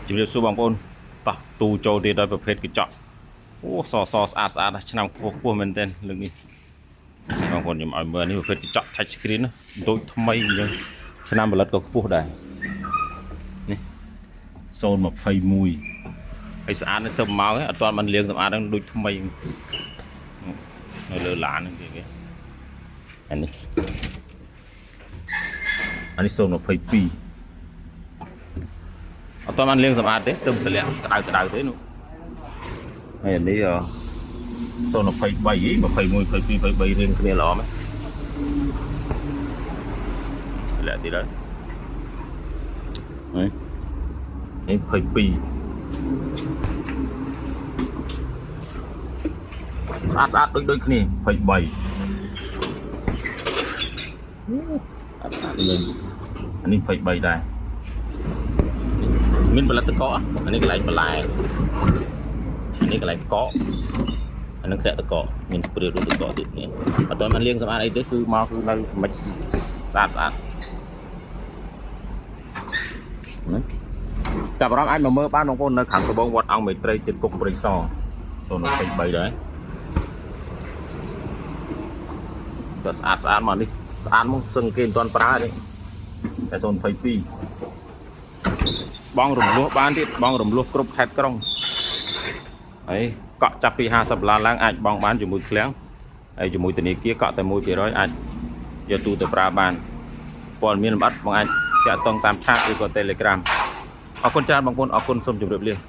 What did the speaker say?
ជំរាបសួរបងប្អូនតោះទូចូលទៀតដោយប្រភេទកញ្ចក់អូសសស្អាតស្អាតណាស់ឆ្នាំខ្ពស់ខ្ពស់មែនទែនលើកនេះបងប្អូនខ្ញុំឲ្យមើលនេះប្រភេទកញ្ចក់ touch screen ណាដូចថ្មីអញ្ចឹងឆ្នាំផលិតក៏ខ្ពស់ដែរនេះ021ហើយស្អាតនេះទៅមកអត់ទាន់បានលាងសម្អាតហ្នឹងដូចថ្មីនៅលើឡានហ្នឹងគេអានេះអានេះ022 អត់ទាន់បានលាងសម្អាតទេទៅតម្លាក់ក្តៅក្តៅទេនោះហើយអានេះ023ហី21 22 23រៀងគ្នាល្អមែនតម្លាក់ទៀតហើយហើយនេះ22ស្អាតស្អាតដូចដូចគ្នា23ស្អាតស្អាតលេងអានេះ23ដែរ មានផលិតកអានេះកន្លែងបន្លែអានេះកន្លែងកកអានឹងធ្លាក់តកមានស្ព្រារូបតកទៀតនេះអត់ទាន់បានលាងសម្អាតអីទេគឺមកគឺនៅមិនស្អាតស្អាតណាចាប់អារម្មណ៍អាចមកមើលបានបងប្អូននៅខាងត្បូងវត្តអង្គមេត្រីចិត្តគុកព្រៃស023ដែរក៏ស្អាតស្អាតមកនេះស្អាតមកសឹងគេមិនទាន់ប្រើទេតែ022 បងរំលោះបានទៀតបងរំលោះគ្រប់ខេត្តក្រុងហើយកក់ចាប់ពី50ដុល្លារឡើងអាចបងបានជាមួយឃ្លាំងហើយជាមួយធនាគារកក់តែ1%អាចយកទូទៅប្រើបានព័ត៌មានលម្អិតបងអាចតាក់ទងតាម chat ឬក៏ Telegram អរគុណច្រើនបងប្អូនអរគុណសូមជម្រាបលា។